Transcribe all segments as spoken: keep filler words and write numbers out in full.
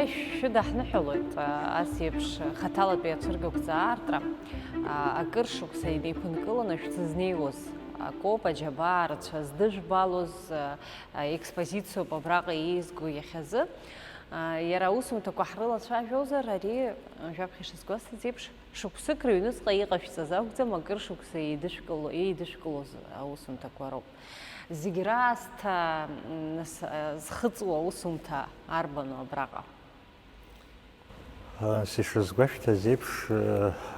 Шәшәыдаҳныҳәалоит, а, ас еиԥш хаҭалатәи ацәыргақәҵа аартра, а, акыр шықәса инеиԥынкыланы шәзызнеиуаз акоуп, аџьабаа рацәа здыжәбалоз, а, а, експозициоуп абраҟа еизго иахьазы. А, иара аусумҭақәа ҳрылацәажәозар, ари, а, жәаԥхьа ишазгәасҭаз еиԥш, шықәсык рыҩныҵҟа иҟашәҵаз акәӡам, акыр шықәса еидышәкыло, еидышәкылоз аусумҭақәа роуп. Зегь раасҭа, м, нас, а, зхыҵуа аусумҭа арбану абраҟа? Ас ишазгәашәҭаз еиԥш,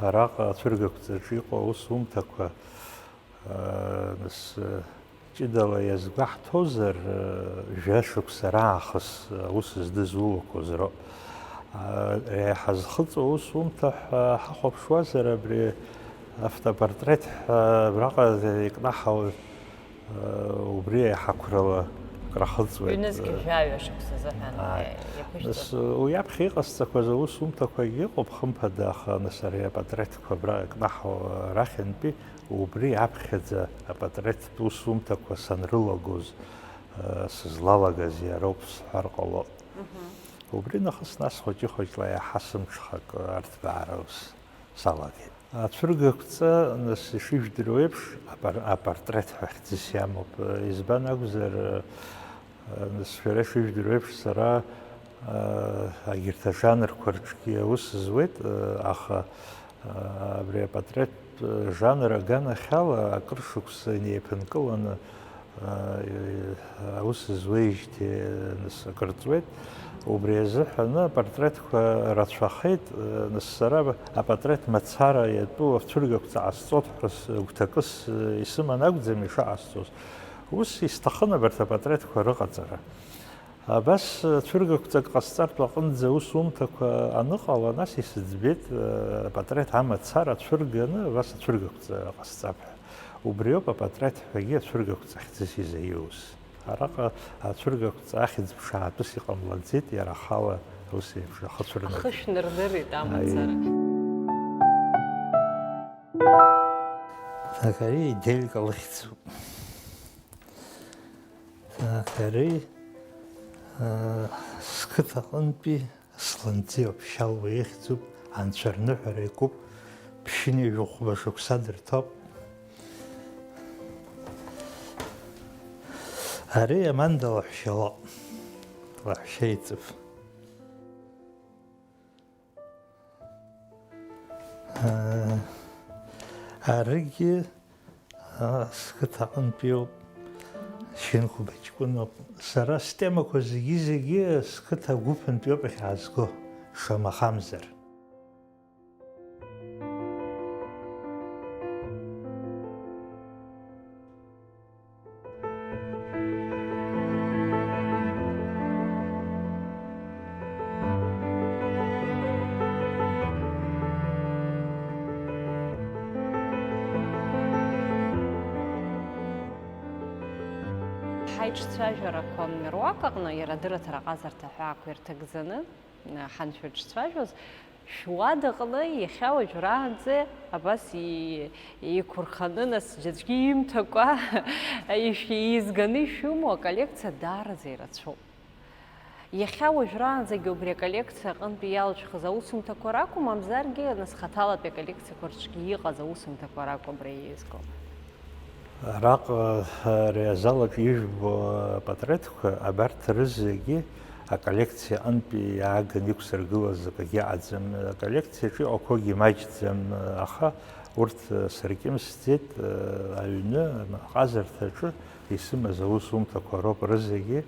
араҟа ацәыргақәҵаҿы иҟоу аусумҭақәа, нас, ҷыдала иазгәаҳҭозар, жәа шықәса раахыс аус здызулақәоз роуп. Еиҳа зхыҵуа аусумҭа ҳәа ҳахәаԥшуазар, абри автопортрет ҳәа абраҟа икнаҳау Убри аиҳақәрала крахыҵуеит. Ҩнызқь жәаҩа шықәса азыҳәан Ааи. Иаԥышәҵон. Нас, уи аԥхьа иҟасҵақәаз аусумҭақәагьы ыҟоуп, хымԥада, аха, нас, ари апатреҭқәа абра икнаҳау арахьынтәи, убри аԥхьаӡа апатреҭтә усумҭақәа санрылагоз, сызлалагаз иароуп сҳәар ҟалоит. Мгм. Убри нахыс, нас, хәыҷы-хәыҷла иаҳа сымҽхак арҭбаара ус салагеит. Ацәыргақәҵа, нас, ишыжәдыруа еиԥш, апар-, апортрет ҳәа хьӡыс иамоуп. Избан акәзар, нас, шәара ишыжәдыруа еиԥш, сара, агьырҭ ажанрқәа рҿгьы аус зуеит, аха, абри апатреҭтә жанр аганахьала акыр шықәса инеиԥынкыланы, аус зуеижьҭеи, нас, акыр ҵуеит. Убри азыҳәаны апортретқәа рацәахеит. Нас, сара апатреҭ мацара иатәу ацәыргақәҵа ҟасҵоит ҳәа сгәҭакы исыман акәӡам ишыҟасҵоз. Ус исҭахын абарҭ апатреҭқәа рыҟаҵара. Абас цәыргақәҵак ҟасҵартә аҟынӡа аусумҭақәа аныҟала, нас исыӡбеит, э, апатреҭ амацара цәырганы, абас ацәыргақәҵа ҟасҵап ҳәа. Убриоуп апатреҭ ҳәагьы ацәыргақәҵа хьӡыс изаиуз. Араҟа ацәыргақәҵа ахьӡ ԥшаатәыс иҟамлаӡеит, иара ахала ус еиԥш ахы цәырнаҵеит. Ахышә нырнырит амацара. Аи. Так, ари иделька лыхьӡуп. Так, ари, аа, сқыҭаҟынтәи Асланӡиа Ԥшьалуа ихьӡуп, анцәа рныҳәара икуп, ԥшьынҩажәи хәба шықәса дырҭоуп. Ари Аманда лаҳәшьа лоуп, лаҳәшьа иҵыԥ. Ыы, аригьы, ыы, сқыҭа аҟынтәиоуп, Шьынқәба ҷкәыноуп. Сара стемақәа зегьы-зегьы сқыҭа агәыԥынтәиоуп иахьаазго, шамахамзар. Ҳаиҿцәажәарақәа руак аҟны иара адырраҭара ҟазарҭа ҳәаақәа ирҭагӡаны ҳаншәыҿцәажәоз, шәуадаҟны иахьа уажәраанӡа абас и-, иқәырханы, нас, џьаӡәгьы имҭакәа ишә-, еизганы ишәымоу аколлекциа даараӡа ирацәоуп. Иахьа уажәраанӡагьы убри аколлекциа аҟынтәи иалҵәахыз аусумҭақәа ракәу, мамзаргьы, нас, хаҭалатәи аколлекциақәа рҿгьы иҟаз аусумҭақәа ракәу абра еизго? Араҟа, ари азал аҿы ижәбо апатреҭқәа, абарҭ рызегьы аколлекциа аҟынтәи иааганы иқәсыргылаз акгьы ыҟаӡам. Аколлекциаҿы иҟақәоугьы маҷӡам, аха урҭ сыркьымсӡеит, аҩны, аҟазарҭаҿы исымаз аусумҭақәа роуп рызегьы.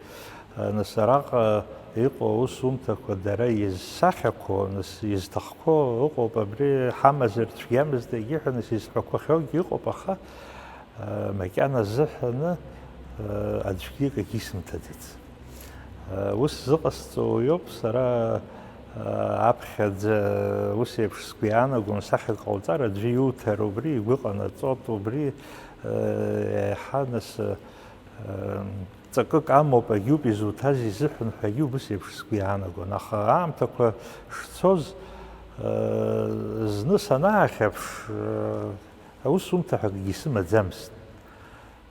Нас араҟа иҟоу аусумҭақәа дара изсахьақәоу, нас изҭахқәоу ыҟоуп, абри ҳамазар цәгьамызт егьиҳәа, нас изҳәақәахьоугьы ыҟоуп, аха, макьана азыҳәаны, аӡәгьы акгьы исымҭаӡац. Ус зыҟасҵо уиоуп, сара, аԥхьаӡа ус еиԥш сгәы иаанагон, сахьак ҟауҵар, аӡәы иуҭар убри, игәы ҟанаҵот убри, еиҳа нас, ҵакык амоуп, агьуп изуҭаз изыҳәан ҳәагьы убыс еиԥш сгәы иаанагон. Аха аамҭақәа шцоз, зны санаахьаԥш, аусумҭа ҳәа акгьы сымаӡамызт.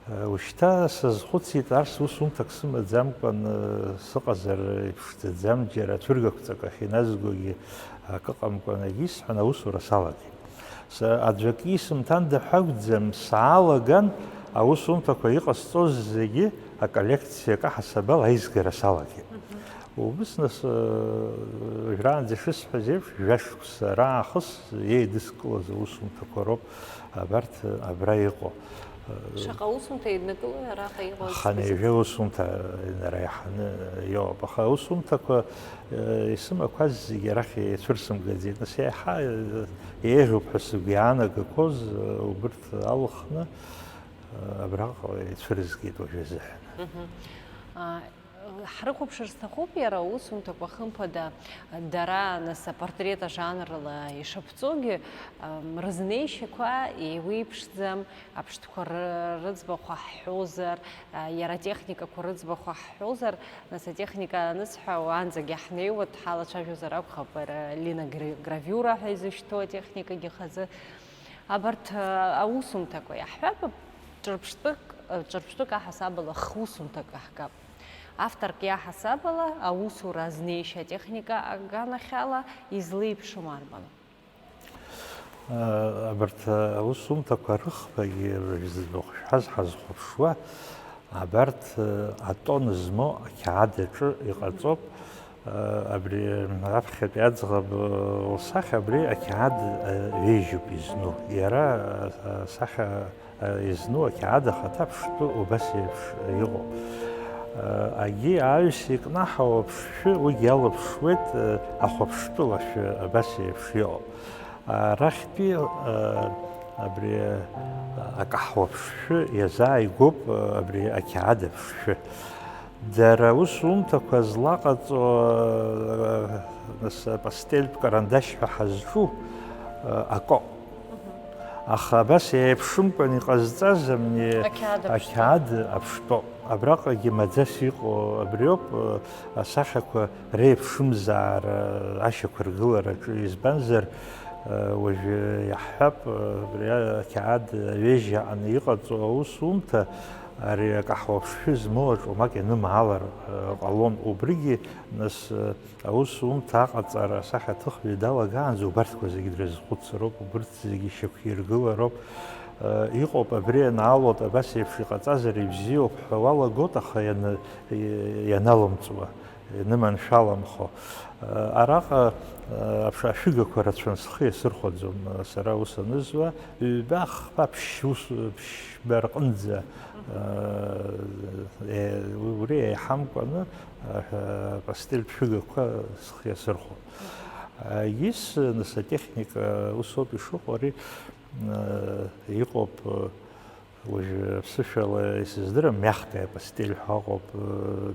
Ушьҭа сазхәыцит, арс усумҭак сымаӡамкәан сыҟазар иԥшӡаӡам, џьара цәыргақәҵак ахь иназгогьы акы ыҟамкәан, егьи сҳәан, аусура салагеит. Са аӡәы акы исымҭанда ҳәа акәӡам, саалаган, аусумҭақәа иҟасҵоз зегьы аколлекциа акы ҳасабала аизгара салагеит. Убыс нас, уажәраанӡа ишысҳәаз еиԥш, жәа-шықәса раахыс еидыскылаз аусумҭақәа роуп абарҭ абра иҟоу. Шаҟа усумҭа еиднакылои араҟа иҟоу? Хынҩажәа усумҭа инареиҳаны иоуп, аха аусумҭақәа, э, исымақәаз зегьы арахь ицәырсымгаӡеит. Нас еиҳа, э, еиӷьуп ҳәа сыгәы иаанагақәоз, э, убырҭ алхны, э, абраҟа ицәырызгеит уажәы азыҳәан. Мгм. А, Ҳрыхәаԥшыр сҭахуп иара аусумҭақәа, хымԥада, дара, нас, апортрет ажанрла ишаԥҵогьы, ам, рызнеишьақәа еиуеиԥшӡам, аԥштәқәа ры-, рыӡбахә ҳҳәозар, а, иара атехникақәа рыӡбахә ҳҳәозар, нас, атехника анысҳәа, уаанӡагьы ҳнеиуа дҳалацәажәозар акәхап, ара линогра-, гравиура ҳәа изышьҭоу атехникагьы хазы. Абарҭ, а, аусумҭақәа иаҳҳәап, ҿырԥштәык, ҿырԥштәык аҳасабала х-усумҭак аҳгап. Авторк иаҳасабала аусура азнеишьа атехника аганахьала излеиԥшым арбану? Абарҭ аусумҭақәа рыхԥагьы зыдохшәаз ҳазхәаԥшуа, абарҭ атон змоу ақьаад аҿы иҟаҵоуп. Абри аԥхьатәи аӡӷаб лсахьа абри ақьаад ҩежьуп изну. Иара асахьа изну ақьаад ахаҭа ԥштәы убас еиԥш иҟоуп. Агьи аҩс икнаҳау аԥшшәы, уигьы иалаԥшуеит, ахәаԥштәыла шәы абас еиԥш иҟоуп. Арахьтәи, абри акаҳуа ԥшшәы иазааигәоуп, абри ақьаад аԥшшәы. Дара аусумҭақәа злаҟаҵо, нас, апастельтә карандашь ҳәа ҳазҿу, акоуп. Аха абас еиԥшымкәан иҟазҵаз амни Ақьаад аԥштәы. Ақьаад аԥштәоуп. Абраҟагьы маӡас иҟоу абриоуп, асахьақәа реиԥшымзаара ашьақәыргылараҿы, избанзар, уажәы иаҳҳәап, абри ақьаад аҩежь аҟны иҟаҵоу аусумҭа, ари акаҳуа ԥшшәы змоу аҿы уамак ианымаалар, э, ҟалон. Убригьы, нас, э, аусумҭа аҟаҵара асахьаҭыхҩы далагаанӡа убарҭқәа зегьы дрызхәыцроуп, убырҭ зегьы шьақәиргылароуп. Э, иҟоуп, абри анаалоит, абас еиԥш иҟаҵазар ибзиоуп ҳәа уалагоит, аха ианы-, ианалымҵуа. Иныманшәаламхо. Араҟа, аԥш-, ашәыгақәа рацәан, схы иасырхәаӡом, сара ус анызуа, ҩба-хԥа ԥшь-, ус, ԥшьба рҟынӡа, е, убри еиҳамкәаны, а, апастельтә шәыгақәа схы иасырхәон. Егьыс, нас, атехника ус ауп ишыҟоу, ари, а, иҟоуп, а, Уажәы аԥсышәала исыздырам, мягкая пастель ҳәа ыҟоуп, э,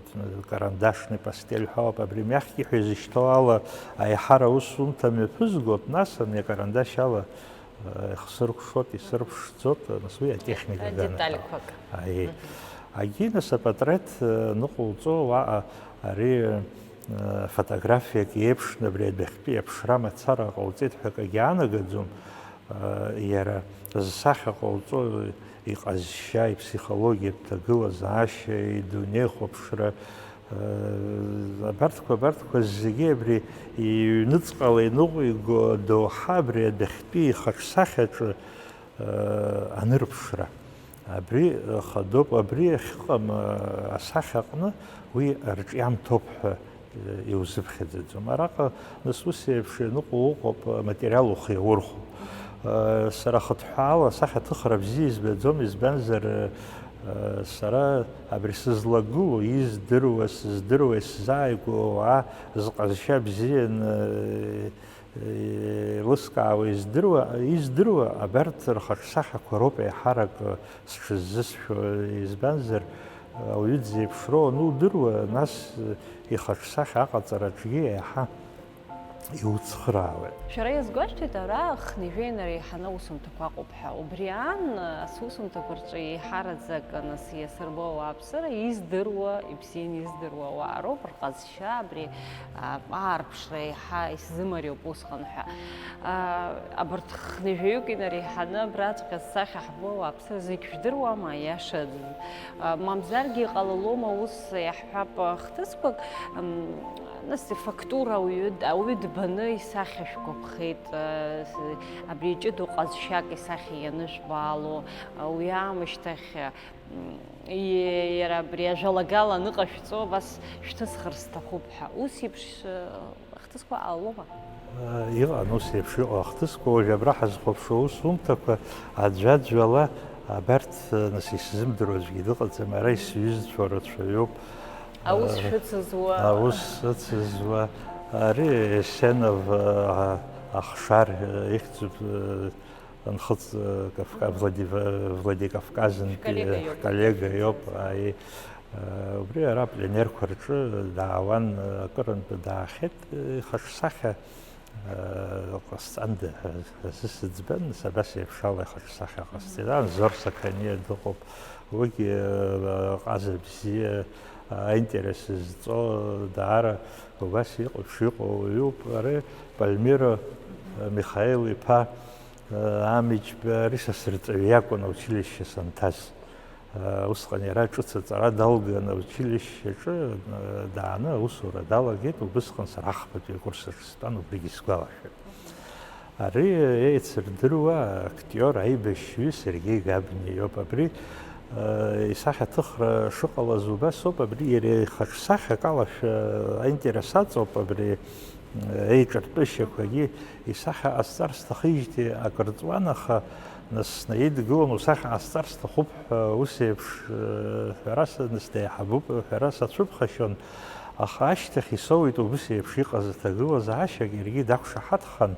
карандашный пастель ҳәа ыҟоуп. Абри мягкий ҳәа изышьҭоу ала аиҳара аусумҭа мҩаԥызгоит, нас ани акарандашь ала, э, ихсыркәшоит, исырԥшӡоит, нас уи атехника Адеталькәак. Аиеи. Мгм. Агьи, нас, апатреҭ, э, ныҟоуҵо уаҟа ари, э, фотографиак иеиԥшны абри адәахьтәи аԥшра мацара ҟауҵеит ҳәа акгьы аанагаӡом. Иара зсахьа ҟауҵо, иҟазшьа, иԥсихологиатә ҭагылазаашьа, идунеихәаԥшра, абарҭқәа, абарҭқәа зегьы абри иҩныҵҟала иныҟәиго адоуҳа, абри адәахьтәи ихаҿсахьаҿы анырԥшра. Абри хадоуп, абри ахьыҟам асахьаҟны уи арҿиамҭоуп ҳәа иузыԥхьаӡаӡом. Араҟа, нас, ус еиԥш ианыҟоу ыҟоуп, аматериал ухы иаурхәо. Сара хыҭҳәаала асахьаҭыхра бзиа избаӡом, избанзар, сара абри сызлагылоу, издыруа, сыздыруа, исзааигәоу ауаа зҟазшьа бзианы еилыскаауа издыруа, издыруа абарҭ рхаҿсахьақәа роуп еиҳарак сҽыззысшәо, избанзар, ауаҩы дзеиԥшроу анудыруа, нас ихаҿсахьа аҟаҵараҿгьы еиҳа иуцхраауеит. Шәара иазгәашәҭеит ара хынҩажәа инареиҳаны аусумҭақәа ыҟоуп ҳәа. Убри аан, асы усумҭақәа рҿы еиҳараӡак нас иасырбо ауааԥсыра издыруа, ибзианы издыруа ауаа роуп, рҟазшьа, абри, а, аарԥшра еиҳа исзымариоуп усҟан ҳәа. А, абарҭ хынҩажәаҩык инареиҳаны абраҵәҟьа зсахьа ҳбо ауааԥсыра зегь жәдыруама, аиаша? А, мамзаргьы иҟалалома ус, иаҳҳәап, хҭысқәак, м, нас ифактура ауаҩы, ауаҩы дбаны исахьа шәгәаԥхеит, а, с-, абри иҷыдоу ҟазшьак исахьа ианышәбаало, а, уи аамышьҭахь, м, и-, иара абри ажәалагала аныҟашәҵо, абас шәҭысхыр сҭахуп ҳәа. Ус еиԥш, а, хҭысқәа ҟалома? Иҟан ус еиԥш иҟоу ахҭысқәа, уажә абра ҳазхәаԥшуа аусумҭақәа аӡәаӡәала абарҭ, нас, исзымдыруа аӡәгьы дыҟаӡам, ара исҩызцәоу рацәаҩуп. Аус шәыцызуа. Аус ыцызуа, ари Есенов, а, Ахшар, а, ихьӡуп, а, Нхыҵ, а, Кавка-, Владива-, Владикавказынтәи Шәколлега иоуп. Ҳколлега иоуп, аи, а, убри ара апленерқәа рҿы даауан, а, акырынтә даахьеит, а, ихаҿсахьа, а, ҟасҵанда ҳәа азы сыӡбан, нас абас еиԥш ала ихаҿсахьа ҟасҵеит. Анзор Сақаниа дыҟоуп, уигьы, а, ҟаза бзиа, а, аинтерес зҵо, даара убас иҟоу, шиҟоу уаҩуп. Ари Пальмира, а, Михаил-иԥа, Амиџьбеи, ари са сырҵаҩы иакәын аучилишьче санҭаз. Усҟан иара ҿыц аҵара далган аучилишьче аҿы, дааны аусура далагеит, убысҟан сара ахԥатәи акурс аҿы стәан, убригьы сгәалашәоит. Ари еицырдыруа актиор, аибашьҩы Сергеи Габниа иоуп. Абри, э, исахьаҭыхра шыҟалаз убасоуп, абри иара ихаҿсахьак ала шәа аинтерес аҵоуп абри, э, еиҿартәышьақәагьы. Исахьа ҟасҵар сҭахижьҭеи акыр ҵуан, аха нас снаидгылон, усахьа ҟасҵар сҭахуп ҳәа, ус еиԥш, э, ҳәарас, нас деиҳабуп ҳәарас ацәыԥхашьон, аха ашьҭахь исоуит убыс еиԥш иҟаз аҭагылазаашьак, иаргьы дақәшаҳаҭхан,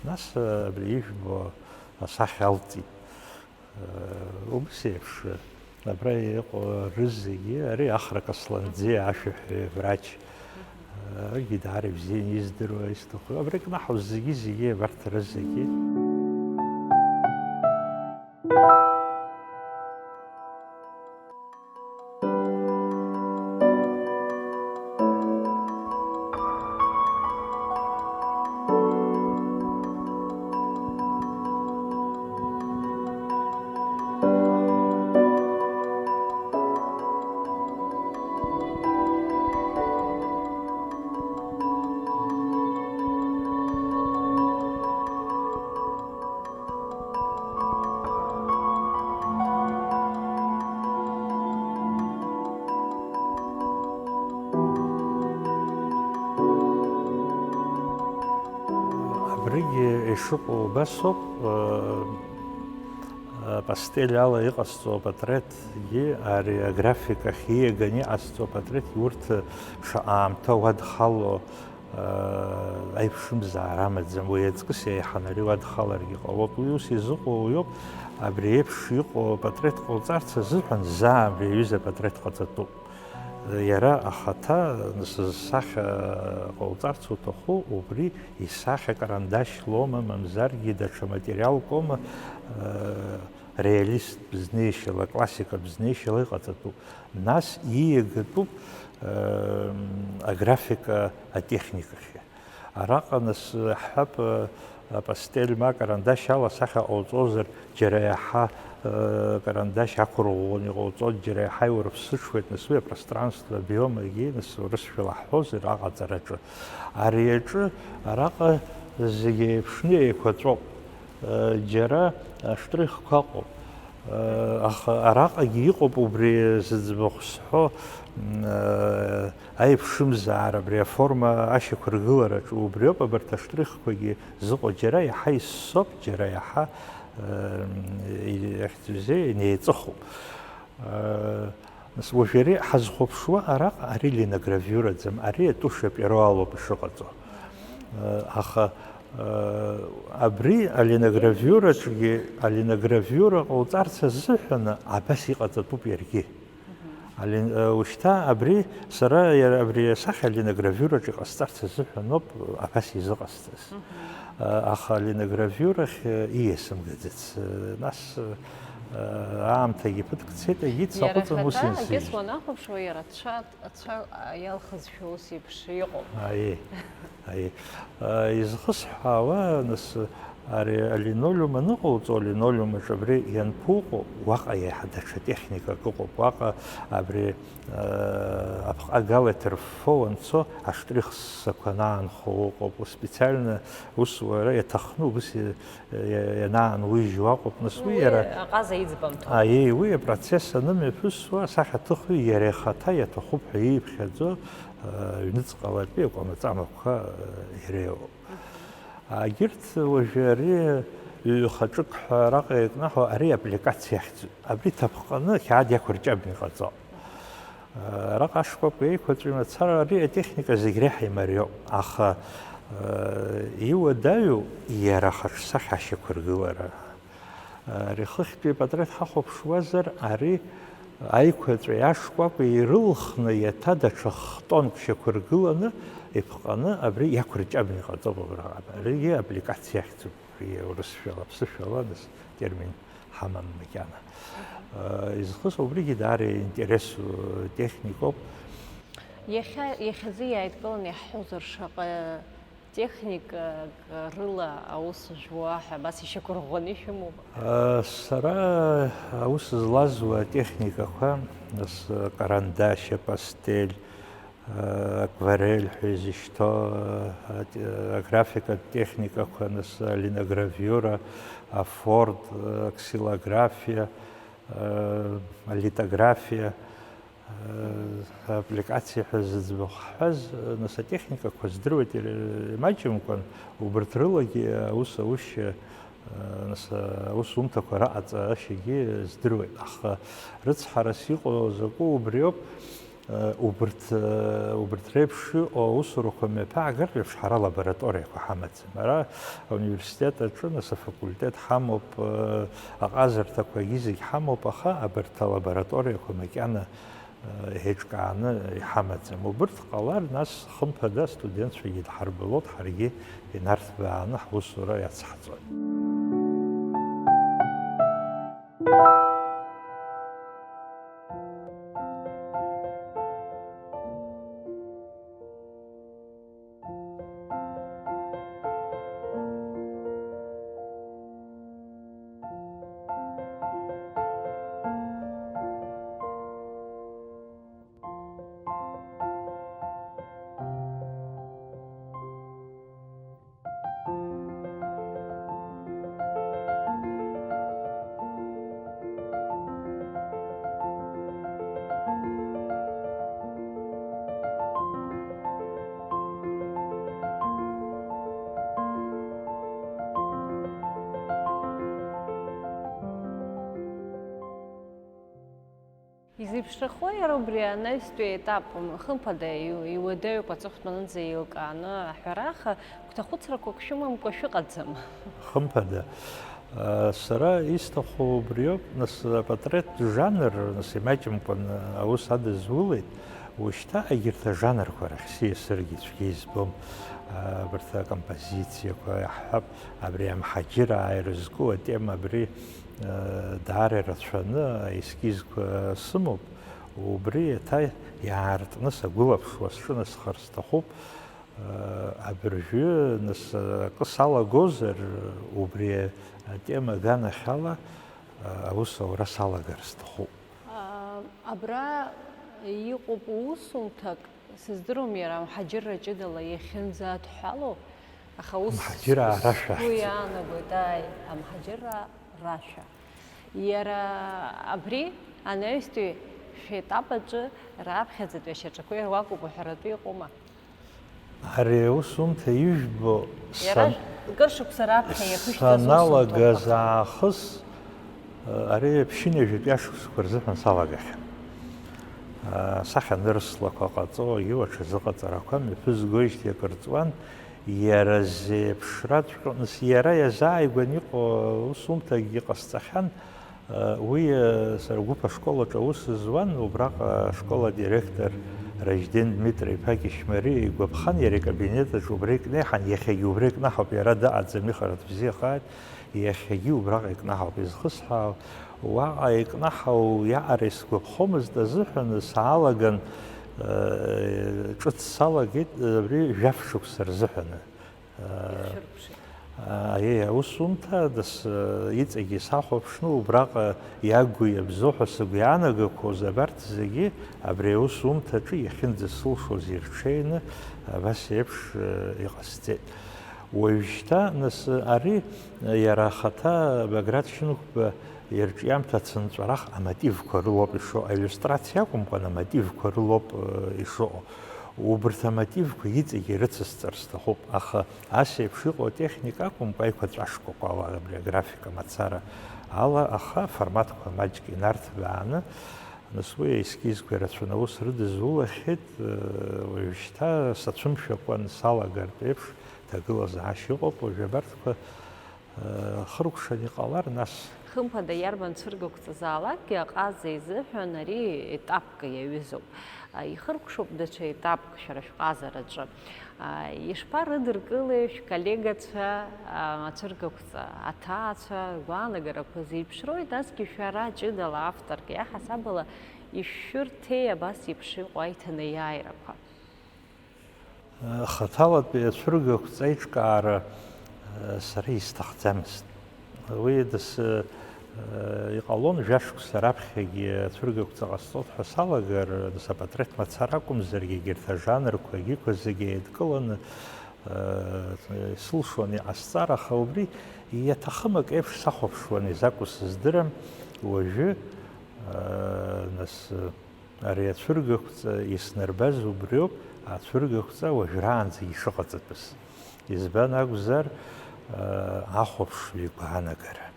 нас, э, абри ижәбо асахьа алҵит. Э, убыс еиԥш, э, абра иҟоу рызегьы, ари Ахра Касланӡиа ашәаҳәаҩ врач, э, аригьы даара ибзианы издыруа, исҭаху, абра икнаҳау зегьы-зегьы, абарҭ рызегьы. Абригьы ишыҟоу убасоуп, апастель ала иҟасҵо апатреҭгьы, ари аграфикахь ииаганы иҟасҵо апатреҭгьы, урҭ шаҟа аамҭа уадхало, аиԥшымзаара амаӡам, уи аҵкыс еиҳаны ари уадхаларгьы ҟалоит. Уи ус изыҟоу уиоуп, абри еиԥш иҟоу апатреҭ ҟауҵарц азыҳәан заа абри аҩыза апатреҭ ҟаҵатәуп. Иара ахаҭа, нас, зсахьа ҟауҵарц уҭаху, убри исахьа карандашь лоума, мамзаргьы даҽа материалк оума, реалисттә знеишьала, классикатә знеишьала иҟаҵатәуп. Нас ииагатәуп, э, аграфика атехникахьы. Араҟа нас ҳҳәап, э, апастель ма акарандашь ала асахьа ҟауҵозар, џьара иаҳа, э, карандашь ақәырӷәӷәаны иҟауҵоит, џьара иаҳа иурԥсыҽуеит, нас уи апространство, обиомгьы, нас урысшәала ҳҳәозар, аҟаҵараҿы. Ари аҿы араҟа зегьы еиԥшны еиқәаҵәоуп. Џьара аштрихқәа ыҟоуп. Аха араҟагьы иҟоуп убри зыӡбахә сҳәо, аиԥшымзаара, абри аформа ашьақәыргылараҿы убриоуп абарҭ аштрихқәагьы зыҟоу, џьара иаҳа иссоуп, џьара иаҳа, ихьӡузеи, инеиҵыхуп. Нас уажә ари ҳазхәаԥшуа араҟа ари линогравиураӡам, ари атушь перо алоуп ишыҟаҵо. Аха абри алиногравиураҿгьы, алиногравиура ҟауҵарц азыҳәаны абас иҟаҵатәуп иаргьы. Али-, э, ушьҭа абри, сара иара абри асахьа алиногравиураҿы иҟасҵарц азыҳәаноуп абас изыҟасҵаз. Э, аха алиногравиурахь, э, ииасымгаӡац. Э, нас, э, аамҭагьы ԥыҭк цеит, егьит саҟәыҵын ус иара инсыжьит. Егьыс уанахәаԥшуа, иара ацәа, ацәа, а, иалхызшәа ус еиԥш иҟоуп. Аиеи, аиеи. Э, изхысҳәаауа, нас, ари алинолеум аныҟауҵо, алинолеум аҿы абри ианԥуҟо, уаҟа иаҳа даҽа техникак ыҟоуп. Уаҟа абри, э, апҟа гал иаҭырффо уанцо, аштрих ссақәа анаанхо ыҟоуп. Специально ус уара иаҭахны убыс иа-, иа-, ианаануижьуа ыҟоуп. Нас уи уи иара аҟаза иӡбамҭоуп. Аиеи, уи апроцесс анымҩаԥысуа, асахьаҭыхҩы иара ихаҭа иаҭахуп ҳәа ииԥхьаӡо, э, ҩныҵҟалатәи акәамаҵамақәа, э, иреиуоуп. Егьырҭ уажәы ари ҩ-хаҿык ҳәа араҟа иакнаҳау ари аппликациа ахьӡуп. Абри ҭаԥҟаны қьаад иақәырҷабны иҟаҵоуп. Араҟа ашкәакәа еиқәаҵәа имацара ари атехника зегь реиҳа имариоуп, аха, э, иуадаҩу иара ахаҿсахьа ашьақәыргылара. Ари хыхьтәи апатреҭ ҳахәаԥшуазар, ари аиқәаҵәеи ашкәакәеи ирылхны иаҭа даҽа хтонк шьақәыргыланы иԥҟаны абри иақәырҷабны иҟаҵоуп абраҟа. Аригьы аппликациа ахьӡуп, абри урысшәала, аԥсышәала нас термин ҳамам макьана. Изхысу убригьы даара интересу техникоуп. Иахьа, иахьазы иааидкыланы иаҳҳәозар, шаҟа техникак рыла аус зуа ҳәа абас ишьақәырӷәӷәаны ишәымоуп? Сара аус злазуа атехникақәа, нас, карандашь, апастель, акварель ҳәа изышьҭоу, ат-, аграфикатә техникақәа, нас, алиногравиура, афорд, аксилографиа, алитографиа, аппликациа ҳәа зыӡбахә ҳҳәаз, нас, атехникақәа здыруеит, ир-, имаҷымкәан, убырҭ рылагьы аус аушьа, нас, аусумҭақәа раҟаҵашьагьы здыруеит, аха рыцҳарас иҟоу закәу убриоуп, убырҭ, убырҭ реиԥш иҟоу аусурақәа мҩаԥаагартә еиԥш ҳара лабораториақәа ҳамаӡам. Ара ауниверситет аҿы, нас, афакультет ҳамоуп, аҟазарҭақәагьы зегь ҳамоуп, аха абарҭ алабораториақәа макьана еиҿкааны иҳамаӡам. Убырҭ ҟалар, нас, хымԥада, астудентцәагьы дҳарбалоит, ҳаргьы инарҭбааны ҳусура иацҳҵоит. Изеиԥшрахои иара убри анаҩстәи аетап? Хымԥада, иу-, иуадаҩуп аҵыхәтәанынӡа еилкааны аҳәара, аха гәҭахәыцрақәак шәымамкәа шәыҟаӡам. Хымԥада. Сара исҭаху убриоуп, нас, апатреҭтә жанр, нас, имаҷымкәан аус адызулеит, ушьҭа егьырҭ ажанрқәа рахь сиасыргьы цәгьа избом. Абарҭ акомпозициақәа иаҳҳәап, абри амҳаџьыраа ирызку атема абри, даара ирацәаны аескизқәа сымоуп, убри еиҭа иаартны сагәылаԥшуа сҿынасхар сҭахуп. Абыржәы, нас, акы салагозар, убри атема аганахьала, аус аура салагар сҭахуп. Абра иҟоуп усумҭак, сыздыруам иара амҳаџьырра ҷыдала иахьынӡадҳәалоу, аха ус Амҳаџьыраа рашәа сгәы иаанагоит, ааи, амҳаџьыраа рашәа. Иара абри анаҩстәи шәетап аҿы раԥхьаӡатәи ашьаҿақәа ируакуп уҳәаратәы иҟоума? Ари аусумҭа ижәбо Иара сан-, кыр шықәса раԥхьа иаԥышәҵаз саналагаз усумҭақәа. Аахыс, ари ԥшьынҩажәатәи ашықәсқәа рзыҳәан салагахьан. Асахьа нырслақәа ҟаҵо, иуа ҽазыҟаҵарақәа мҩаԥызгоижьҭеи акыр ҵуан, иара зеиԥшраҵәҟьоу, нас иара иазааигәан иҟоу аусумҭагьы ҟасҵахьан, Уи сара Гәыԥ ашкол аҿы аус зуан, убраҟа ашкол адиректор Ражден Дмитри-иԥа Кьышьмариа игәаԥхан, иара икабинет аҿы убра икнеиҳан, иахьагьы убра икнаҳауп, иара дыҟаӡам, ихарҭ бзиахааит, иахьагьы убраҟа икнаҳауп изхысҳәаау. Уаҟа икнаҳау иаҟара исгәаԥхомызт азыҳәан, саалаган, ҿыц салагеит абри жәаф шықәса рзыҳәаны. Аиеи, аусумҭа дас, иҵегьы сахәаԥшны, убраҟа иагу иабзоу ҳәа сыгәы иаанагақәоз абарҭ зегьы абри аусумҭаҿы иахьынӡасылшоз ирҽеины абас еиԥш иҟасҵеит. Уажәшьҭа, нас, ари иара ахаҭа Баграт Шьынқәба ирҿиамҭа ацынҵәарах амотивқәа рылоуп ишо, аиллиустрациа акәымкәан, амотивқәа рылоуп ишыҟоу. Убарҭ амотивқәа иҵегьы ирыцысҵар сҭахуп, аха ас еиԥш иҟоу атехника акәымкәа, аиқәаҵәа шкәакәала абри аграфика мацара ала, аха аформатқәа маҷк инарҭбааны, нас уи аескизқәа ирацәаны аус рыдызулахьеит, уажәшьҭа сацәымшәакәан салагартә еиԥш, ҭагылазаашьа ыҟоуп, уажәы абарҭқәа хыркәшан иҟалар, нас. Хымԥада, иарбан цәыргақәҵазаалакгьы аҟаза изыҳәан ари етапк иаҩызоуп. Ихыркәшоуп даҽа етапк шәара шәҟазараҿы. Ишԥарыдыркылеи шәколлегацәа, ацәыргақәҵа аҭаацәа, ргәаанагарақәа зеиԥшроуи, насгьы шәара ҷыдала авторк иаҳасабала ишәшәырҭеи абас еиԥш иҟоу аиҭанеиааирақәа? Хаҭалатәи ацәыргақәҵа аиҿкаара сара исҭахӡамызт. Уи дас, иҟалон, жәашықәса раԥхьагьы ацәыргақәҵа ҟасҵоит ҳәа салагар, дас апатреҭ мацара акәымзаргьы, егьырҭ ажанрқәа, егьиқәа зегьы еидкыланы, сылшон иҟасҵар, аха убри иаҭахым ак еиԥш сахәаԥшуан, изакәу сыздырам. Уажәы, нас, Ари ацәыргақәҵа иснарбаз убриоуп, ацәыргақәҵа уажәраанӡа ишыҟаҵатәыз. Избан акәзар, ахәаԥшҩы игәаанагара.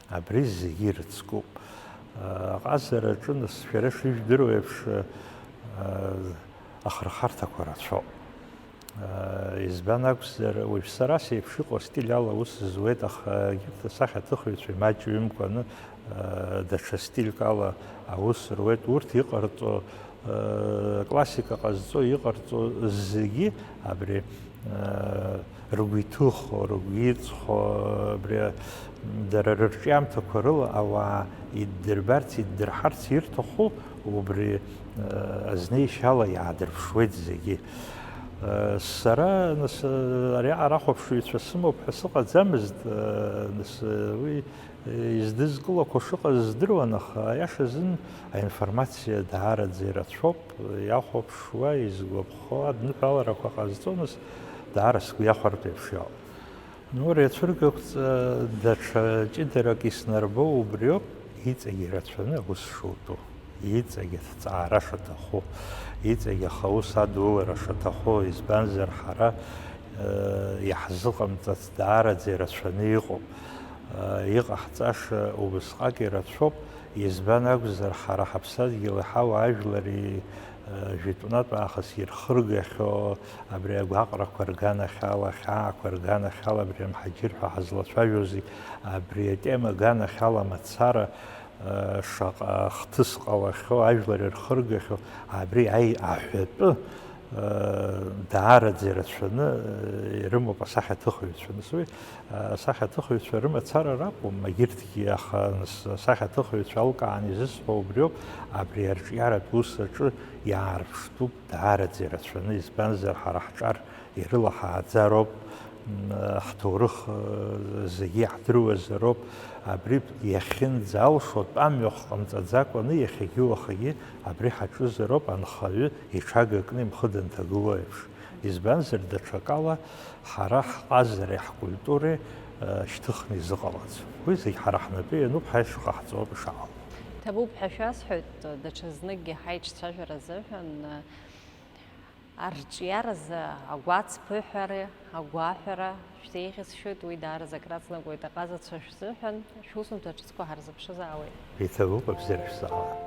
Абри зегьы ирыцкуп. Аҟазараҿы, нас, шәара шыжәдыруа еиԥш, ахырхарҭақәа рацәоуп. Избан акәзар, уажә сара сеиԥш иҟоу астиль ала аус зуеит, аха егьырҭ асахьаҭыхыҩцәа имаҷҩымкәаны, даҽа стильк ала аус руеит. Урҭ иҟарҵо, классика ҟазҵо иҟарҵо зегьы абри ргәы иҭыхо, ргәы иҵхо, абри дара рырҿиамҭақәа рыла ауаа иддырбарц, иддырҳарц ирҭаху убри азнеишьала иаадырԥшуеит зегьы. Сара, нас, ариаҟара ахәаԥшыҩцәа сымоуп ҳәа сыҟаӡамызт, нас, уи издызкылақәо шыҟаз здыруан, аха, аиаша азын, аинформациа даараӡа ирацәоуп, иахәаԥшуа, изгәаԥхо адныҳәаларақәа ҟазҵо, нас, даара сгәы иахәартә еиԥш иоуп. Ну, ари ацәыргақәҵа даҽа ҷыдарак иснарбо убриоуп, иҵегь ирацәаны аус шутәу, иҵегь аҭҵаара шаҭаху, иҵегь аха аус адулара шаҭаху, избанзар, ҳара, э, иаҳзыҟамҵац даараӡа ирацәаны иҟоуп. Э, иҟаҳҵаша убысҟак ирацәоуп, избан акәзар, ҳара ҳаԥсадгьыл иҳауа ажәлари, э, жәытәнатә аахыс ирхыргахьоу, абри агәаҟрақәа рганахьала, ахьаақәа рганахьала, абри амҳаџьыр ҳәа ҳазлацәажәози, абри атема аганахьала мацара, э, шаҟа хҭыс ҟалахьоу, ажәлар ирхыргахьоу, абри аи-, аҳәатәы, э, даараӡа ирацәаны, э, ирымоуп асахьаҭыхыҩцәа. Нас уи, э, асахьаҭыхыҩцәа рымацара ракәым, егьырҭгьы, аха нас асахьаҭыхыҩцәа алкааны изысҳәо убриоуп, абри арҿиаратә ус аҿы иаарԥштәуп даараӡа ирацәаны, избанзар, ҳара ҳҿар ирылаҳааӡароуп, м, ҳҭоурых, э, зегьы иаҳдыруазароуп, абри иахьынӡалшо тәамҩахә ҟамҵаӡакәаны иахьагьы уахагьы абри ҳаҿызароуп, анхаҩы иҽагакны имхы данҭагылоу еиԥш. Избанзар, даҽакала ҳара ҳҟазареи ҳкультуреи, э, шьҭыхны изыҟалаӡом. Уи зегь ҳара ҳнапы иануп, ҳаи шыҟаҳҵо ауп ишаҟало. Ҭабуп ҳәа шәасҳәоит, даҽазныкгьы ҳаиҿцәажәара азыҳәан, э, Арҿиаразы агәацԥыҳәара, агәаҳәара шәзеиӷьасшьоит, уи даараӡа акраҵнакуеит аҟазацәа шәзыҳәан, шәусумҭа ҿыцқәа ҳарзыԥшызаауеит. Иҭабуп, абзиара шәзаҳауа.